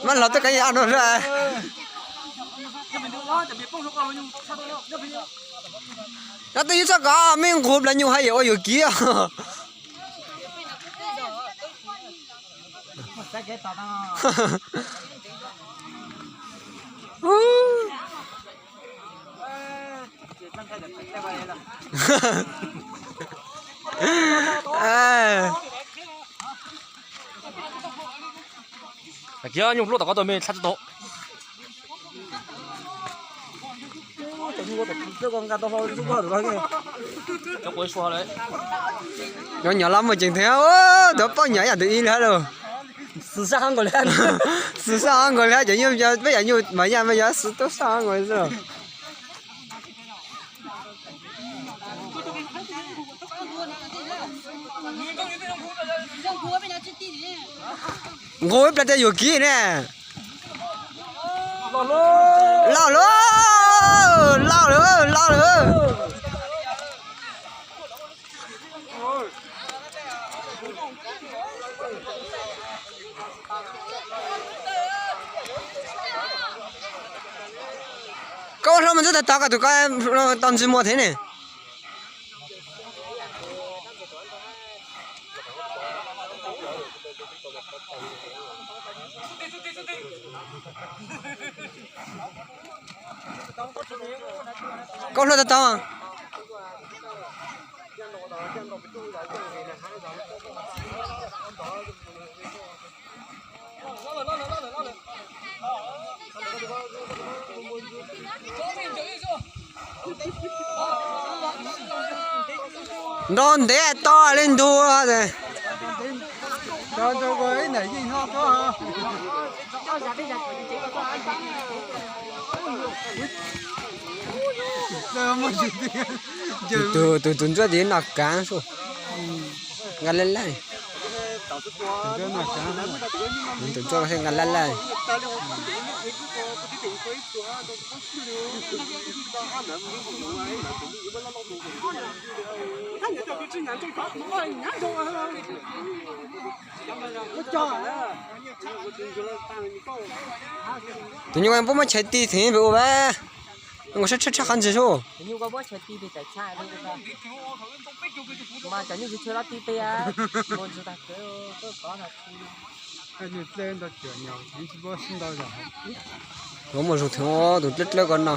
Mas los tuaj kev yam no xwb. Nyob twb ywj txoj kov me nqus plas nyuj hais yam ua yuam kev. Kiag nyuj lub tom qab tau me txhab tsis tau. Nyob nyob los muaj ceem thiab, tuav poj nyob yam tus ib li hab lauj. Xwm sab nkaus li, xwm sab nkaus li hab, cov nyuj peb yam nyuj mas yam mas yog xwm tub sab nkaus li xwb. Nqus ib pliag tias yuam kev ne. Lauj lauj, lauj lauj, lauj lauj. Koj ua hlob mas ntxub tag tog kom tus ko tau ntsej muag thiab ne. Koj hluaj tau tau. Nrog ntev to li ntug. Tus tus ntsuab tiv no kav su. Nqa laj laj. Tus ntsuab nqa laj laj. Tus nyuj puab muab chais ti theem pem ua vas. Nkaus sab tshaj tshaj qab ntsis su. Muaj mus zoo theem tus dlawb dlawb ko no.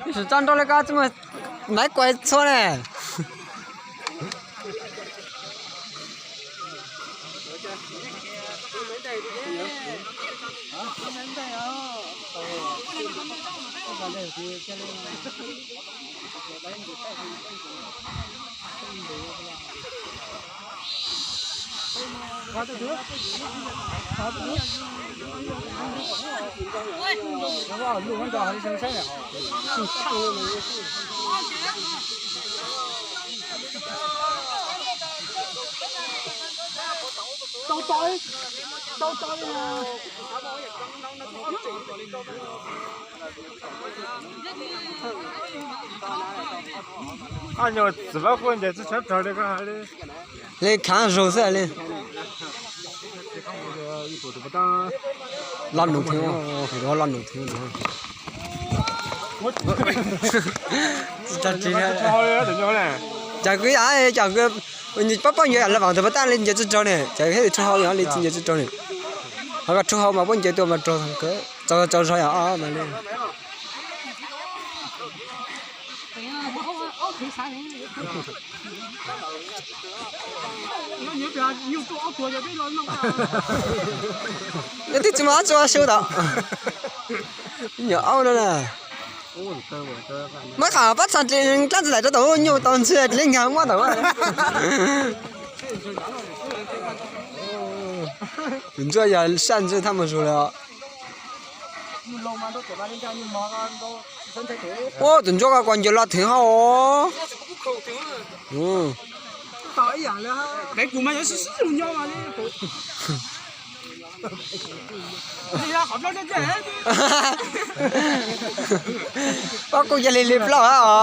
Ib sim tso nrau li ko tsis muaj maiv kuas txhua ne. Nyuam txiv pab kuj ncaim tsis tshawb rog li koj hais li. Li khav zoog xwb li. Lo nus theem, lo nus theem. Cas kuv, cas kuv pab poj nyiaj los vaam tug pas taj li ncaim tsis raug ne, cas thiab tsis raug li ncaim tsis raug ne. Ho koj raug hau mas puab ncaim tuaj mas raug, tsaug zog yog mas li. Twb tsis muaj ob txuj su tod. Nyuam aub no na. Muab qhov pab txog dlaab ntxwg daim rau tom nyuj tau ntxhw dleb nkaag muab tau. Tus ntsuab yog sab ntxwg thaj mus zug lawm. Ua tus ntsuab ko kuas ncaws los theem hau. Pob kub cia li li plaub hab os.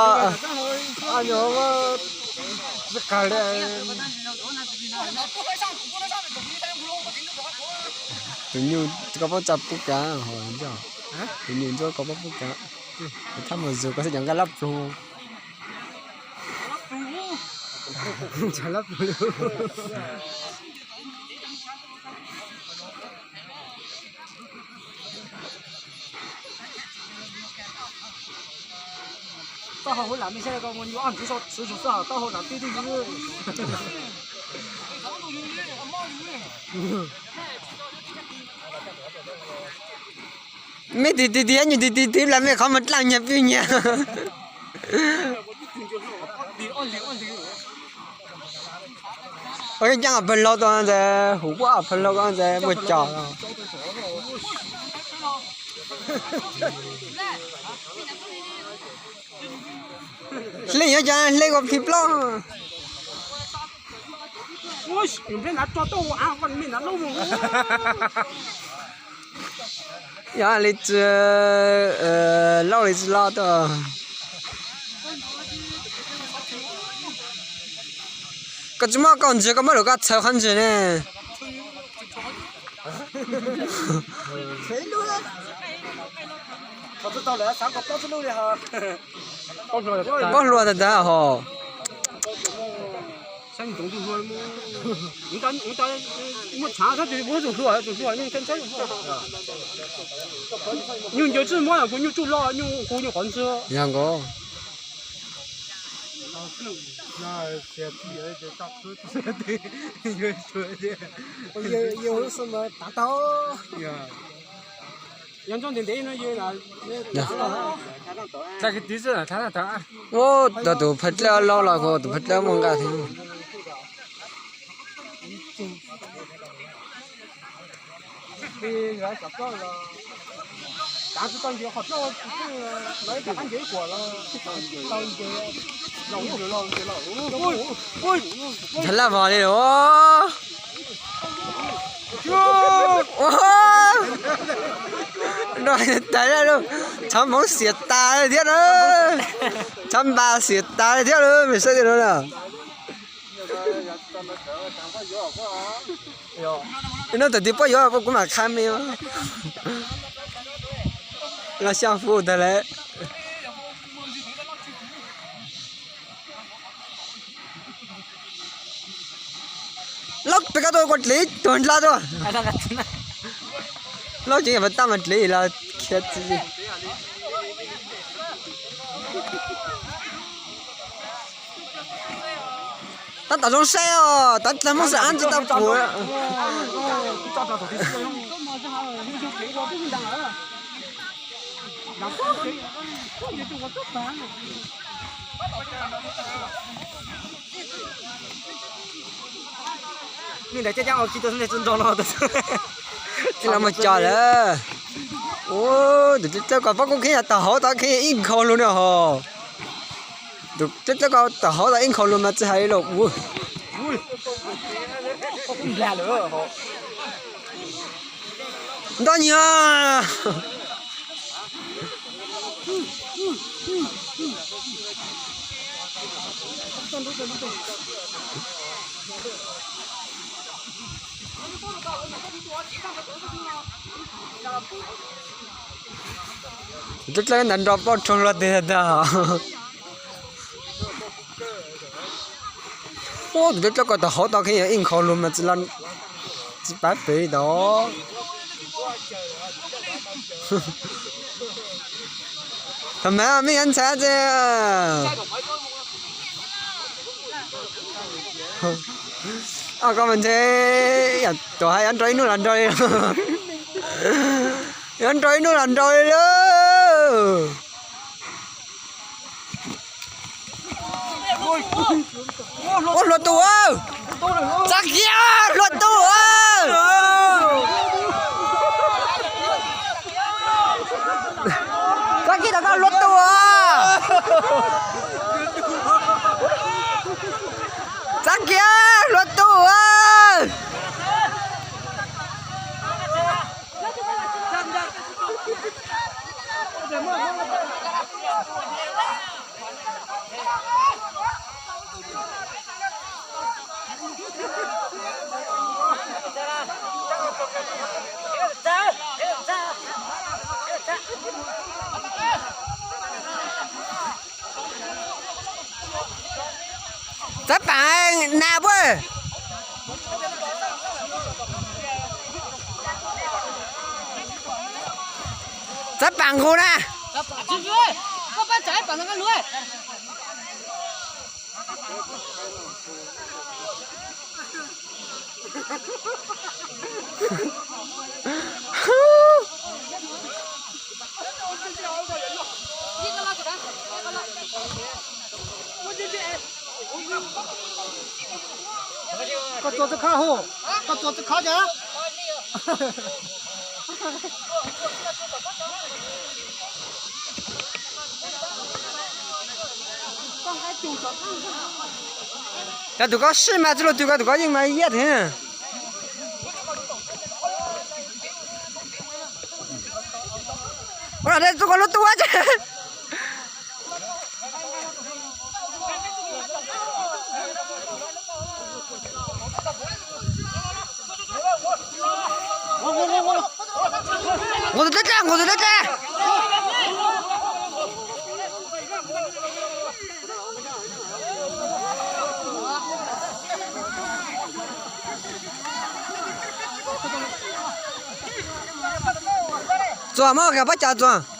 Tus nyuj koj pob tsa pub kav, tus nyuj ntsuab koj pob pub kav, thab mus zus koj xav cov nkaj lab plug. Taub hau huv lam mej saib ko, muaj nyuj ob ntxiv so tswv zug xwb, taub hau lam twb twb yug. Mej tig tig tig nyuj tig tig tig las mej qhov muag dlaaj nyag pwg nyag. Ua caaj pawg laug tau ntawd, huv puab pawg laug ko ntawd muaj cos. Hle yuav cov hle ko plig plaub. Yog li tsi lauj li tsi lauj tuaj. Koj tsi muab koj ntswg, koj muab lawm koj txhawv qhov ntswg ne. Pob hluas tag tag hos. Nyuj ncaws tsi muab, nyuj tsuj loj, nyuj qhuav nyuj qhov ntswg. Yog nkaus. Ua, tau tus phaj dlawb laub los kuv tus phaj dlawb muaj nqaj thiab. Thav laj vog li los. Ua, thav laj lug, tshav hmoov xiam tas li thiab na. Tshav npas xiam tas li thiab lawm, mej saib no na. Hnub thaum twg puab yuav kuv mam qha mej. Los xyaa fub tag lawm. Lauj, peb kab tuaj kua dlev tuag ndlab tuaj. Lauj, tseem yog pab tab mas dlev los khiav txiv. Tab tom zoo saib os, tab dlaag muab saib ab tsi tau puv. Ntawd cab cab ua ki tau tsi nrog no. Tsis los mus cos lawm. Tus dleb dlawb ko pob kub kheev yog tawm hauv tod kheev ib nkhaus lug no hos. Tus dleb dlawb ko tawm hauv tod ib nkhaus lug mas tsis hais lawm. Nto nyuag. Dleb dlawb ntawd nrog poj rog luaj twg tag. Ua, tus dleb dlawb ko tawm hauv tod kheev yog ib nkhaus lug mas tsis pab pem li tod. Thaum mas mej yuav ntxhais tsi. Koj mas ntshe tuam hais yuav nrau ib hnub los nrau li. Yuav nrau ib hnub los nrau li lawm. Ua hluas tus, txav kiag hluas tus. Txav kiag tau hluas tus. Txav kiag hluas tus. Txawb paam na puab. Txawb paam nqus na. Koj txua txawj khab hos, koj txua txawj khab cas. Cov tus koj sij mas txij luag twg koj tus koj yeej mas iab thiab. Ua no txua koj lub tub ces. Nqus tus teb dlej, nqus tus teb dlej. Txuas mog, koj pab cov txuas.